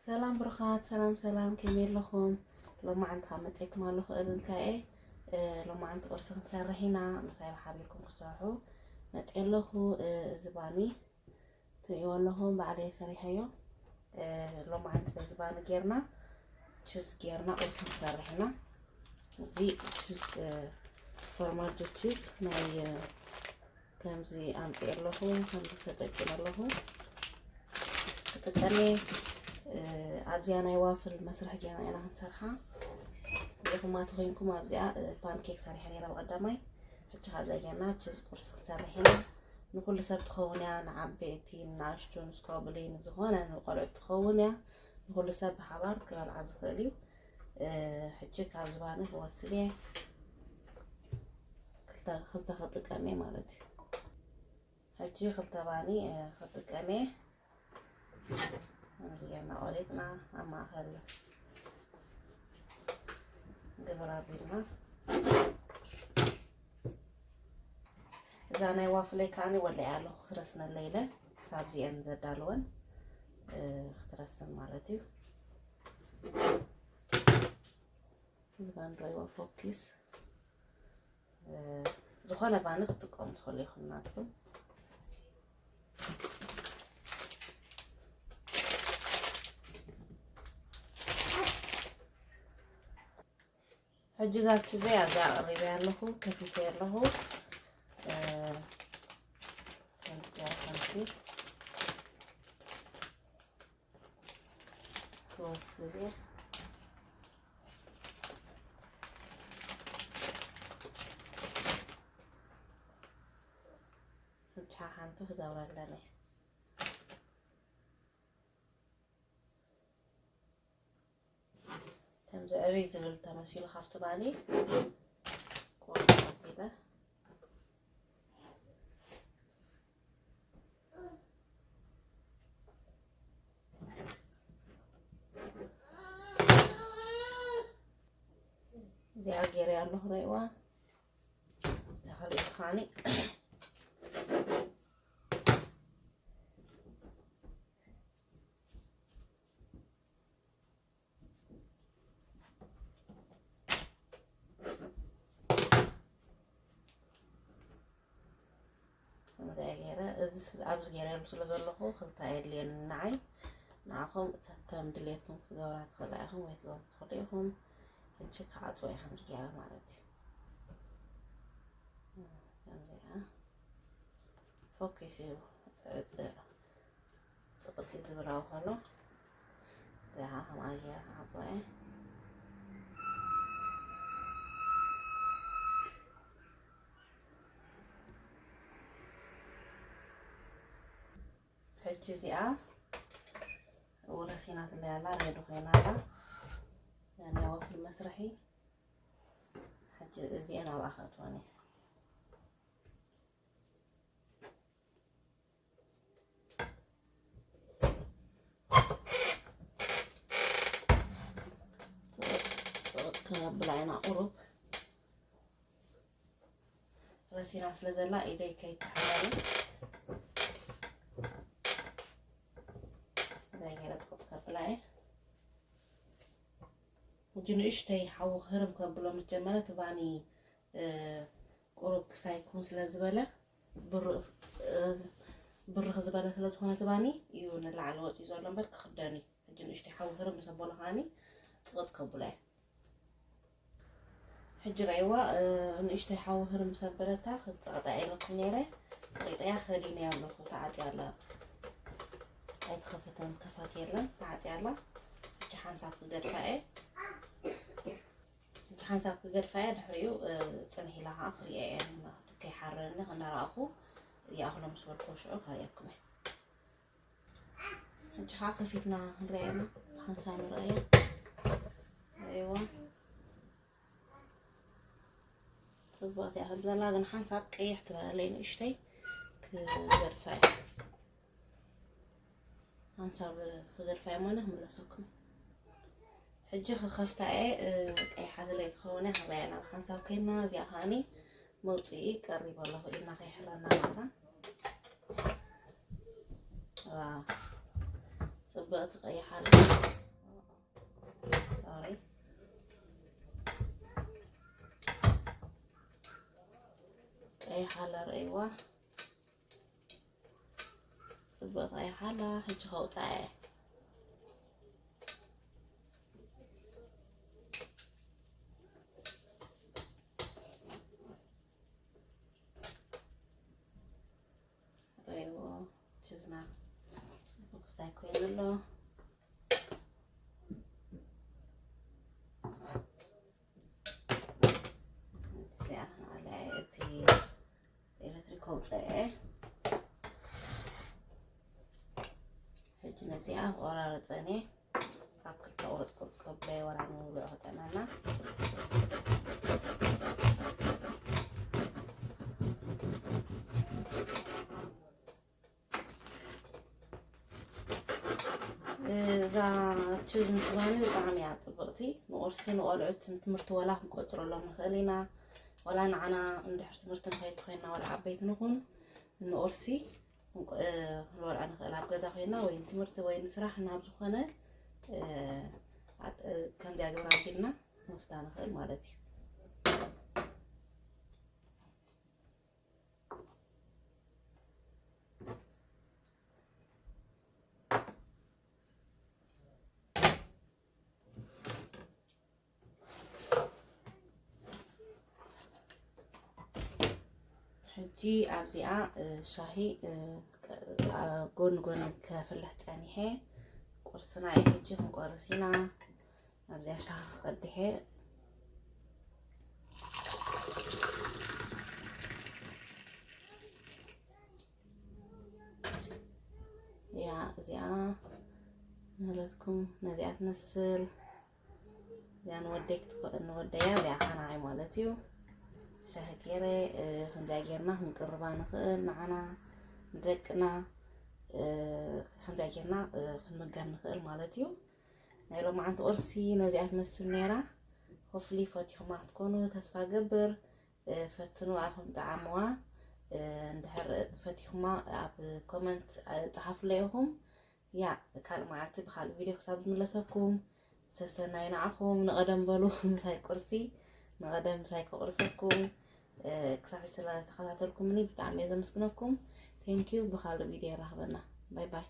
ሰላም ብሩኻት፣ ሰላም ሰላም፣ ከመይ ኣለኹም? ሎማዓንቲ ካብ መፀኩም ኣለኹ እልልታየ። እ፣ ሎማዓንቲ ቁርሲ ክንሰርሕ ኢና፣ ምሳይ ሓቢርኩም ክሰርሑ መፅእ ኣለኹ። እ፣ እዚ ባኒ ትርእይዎ ኣለኹም፣ ባዕለይ ሰሪሐዮ። እ፣ ሎማዓንቲ በዚ ባኒ ጌርና፣ ችዝ ጌርና ቁርሲ ክንሰርሕ ኢና። እዚ ችዝ፣ እ፣ ፎርማጆ ችዝ ናይ፣ እ፣ ከምዚ ኣምፅእ ኣለኹ፣ ከምዚ ተጠቂም ኣለኹ። ክጥቀም እየ። እ፣ ኣብዚኣ ናይ ዋፍል መስርሒ ጌርና ኢና ክንሰርሓ። ዲኹማ ተኾይንኩም ኣብዚኣ፣ እ፣ ፓንኬክ ሰሪሐ ነይረ ብቐዳማይ። ሕጂ ካብዚኣ ጌርና ችዝ ቁርሲ ክንሰርሕ ኢና። ንኹሉ ሰብ ትኸውን እያ፣ ንዓበይቲ፣ ንኣሽቱ፣ ንስኮብሊ፣ ንዝኾነ ንቆልዑ ትኸውን እያ። ንኹሉ ሰብ ብሓባር ክበልዓ ዝኽእል እዩ። እ፣ ሕጂ ካብ ዝባኒ ክወስድ እየ። ክልተ፣ ክልተ ክጥቀም እየ ማለት እዩ። ሕጂ ክልተ ባኒ፣ እ፣ ክጥቀም እየ። ከምዚ ጌርና ቆሪፅና ኣብ ማእኸል ግብር ኣቢልና። እዛ ናይ ዋፍለይ ከዓኒ ወሊዐ ኣለኹ ክትረስነለይ ኢለ፣ ክሳብ እዚአን ዘዳልወን፣ እ፣ ክትረስን ማለት እዩ። እዚ ባንድራይዋ ፎኪስ፣ እ፣ ዝኾነ ባኒ ክትጥቀሙ ትኽእሉ ኢኹም ናትኩም። ሕጂ እዛ ችዘይ ኣብዚኣ ኣቕሪበያ ኣለኹ፣ ከፊተያ ኣለኹ። እ፣ ከምዚኣ ከምዚ ክወስድ እየ። ብቻ ሓንቲ ክገብረለን እየ። ከምዚ ዕብይ ዝብል ተመሲሉ ካብቲ ባኒ ቆርጥ ኣቢለ። እዚኣ ገይረ ኣለኹ፣ ርእይዋ። እታ ካልኣይቲ ከዓኒ ከምዚኣ ገይረ፣ እዚ ስ-፣ ኣብዚ ገይረሉ ስለ ዘለኹ ክልተ ኣየድልየኒ ንዓይ። ንዓኹም ከም ድሌትኩም ክትገብራ ትኽእላ ኢኹም ወይ ትገብሩ ትኽእሉ ኢኹም። ሕጂ ክዓጽዎ እየ ከምዚ ገይረ ማለት እዩ። ከምዚኣ ፎኪስ እዩ። ጽቕጢ ዝብል ኣውኸሎ። እዚኣ ከም ኣየር ክዓጽዋ እየ። ሕጂ እዚኣ ረሲናትለይ ኣላ፣ ሬዲ ኮይና ኣላ። ናይ ዋፍል መስርሒ። ሕጂ እዚአን ኣብኣ ከእትወን እየ። ጽቕጥ፣ ጽቕጥ ከነብላ ኢና ቁሩብ። ረሲና ስለ ዘላ ኢደይ ከይተሓለለ እንታይ ገይረ ጽቕጥ ከብላ እየ። ሕጂ ንእሽተይ ሓዊ ክህርም ከብሎ ምስ ጀመረ፣ እቲ ባኒ፣ እ፣ ቁሩብ ክሳይ ክውን ስለ ዝበለ፣ ብር-፣ እ፣ ብርኽ ዝበለ ስለ ዝኾነ እቲ ባኒ እዩ ንላዕሊ ወፂኡ ዘሎ እምበር ክኽደን እዩ። ሕጂ ንእሽተይ ሓዊ ህርም ምስ ኣበሎ ከዓኒ ፅቕጥ ከብሎ እየ። ሕጂ ረእይዋ፣ እ፣ ንእሽተይ ሓዊ ህርም ምስ ኣበለታ ክፀቕጣ ኢለኩም ነይረ። ቂጠያ ከዲነያ ኣለኹ፣ ተዓፅያ ኣላ። ኣይተኸፈተን፣ ከፋት የለን፣ ተዓፅያ ኣላ። ሕጂ ሓንሳብ ክገድፋ እየ። ሕጂ ሓንሳብ ክገድፋ እየ፣ ድሕሪኡ፣ እ፣ ፅንሕ ኢላ ከዓ ክሪኦ እየ። ከይሓረኒ እናረኣኹ ይኣኽሎ ምስ በልኩ ሽዑ ከርእየኩም እየ። ሕጂ ከዓ ከፊትና ክንሪኣ ኢና። ሓንሳብ ንርኣያ። ኣይዋ። ጽብቕቲ እያ ከም ዘላ፣ ግን ሓንሳብ ቀይሕ ትበላለይ ንእሽተይ ክገድፋ እያ። ሓንሳብ ክገድፋ እያ ማለት ክምለሰኩም። ሕጂ ክኸፍታ እየ፣ እ፣ ቀይሓ ስለ ዘይትኸውን እያ ክንሪኣ ኢና። ሓንሳብ ኮይና እዚኣ ከዓኒ መውፅኢ ቀሪበ ኣለኹ፣ ኢድና ከይሕረና ማለት። ዋው፣ ጽብቕቲ ቀይሓ ኣላ። ርእይዋ። ጽብቕቲ ኣያ ሓላ፣ ሕጂ ከውጽኣ እየ። ርእይዎ፣ ችዝና ጽቡቕ ክስታይ ኮይኑ ኣሎ። እዚኣ ክንኣልያ እየ። እቲ ኤሌክትሪክ ከውፅአ እየ። ሕጂ ነዚኣ ቆራርፀን እየ። ኣብ ክልተ ቁርፅ ቁርፅ ከብለየ ወላ ንብልዑ ክጠናና። እዛ ችዝ ምስ ባኒ ብጣዕሚ እያ ጽብቕቲ። ንቁርሲ ንቆልዑት ንትምህርቲ ወላ ክንቆጽረሎም ንኽእል ኢና። ወላ ንዓና እንድሕር ትምህርቲ ንኸይድ ኮይና ወላ ዓበይቲ ንኹን ንቁርሲ ክንቆ-፣ እ፣ ክንበልዖ ንኽእል ኣብ ገዛ ኮይና ወይ ንትምህርቲ ወይ ንስራሕ ናብ ዝኾነ፣ እ፣ ኣብ፣ እ፣ ከምዚኣ ግብር ኣቢልና ንወስዳ ንኽእል ማለት እዩ። ሕጂ ኣብዚኣ፣ እ፣ ሻሂ፣ እ፣ ክ-፣ ኣ-፣ ጎኒ ጎኒ ከፍልሕ ጸኒሐ። ቁርስና እዩ ሕጂ ክንቆርስ ኢና። ኣብዚኣ ሻሂ ክቐድሕ እየ። ያ እዚኣ ንህለትኩም ነዚኣ ትመስል። እዚኣ ንወደይ ክትኸ-፣ ንወደያ እዚኣ ኻናዓይ ማለት እዩ። ሻሂ ገይረ፣ እ፣ ከምዚኣ ጌርና ክንቅርባ ንኽእል፣ ንዓና ንደቅና፣ እ፣ ከምዚኣ ጌርና፣ እ፣ ክንምገብ ንኽእል ማለት እዩ። ናይ ሎማዓንቲ ቁርሲ ነዚኣ ትመስል ነይራ። ሆፍሊ ፈቲኹማ ክትኮኑ ተስፋ ገብር። እ፣ ፈትኑ ኣኹም ጠዓምዋ። እ፣ እንድሕር ፈቲኹማ ኣብ ኮመንት፣ እ፣ ጸሓፉለይ ኢኹም። ያ፣ ካልእ መዓልቲ ብኻልእ ቪድዮ ክሳብ ዝምለሰኩም፣ ሰሰናዩ ንዓኹም። ንቐደም በሉ ምሳይ ቁርሲ፣ ንቐደም ምሳይ ከቑርሰኩም። እ፣ ክሳብ ሕጂ ስለ ተኸታተልኩምኒ ብጣዕሚ እየ ዘመስግነኩም። ቴንኪዩ። ብኻልእ ቪድዮ ይራኽበና። ባይ ባይ።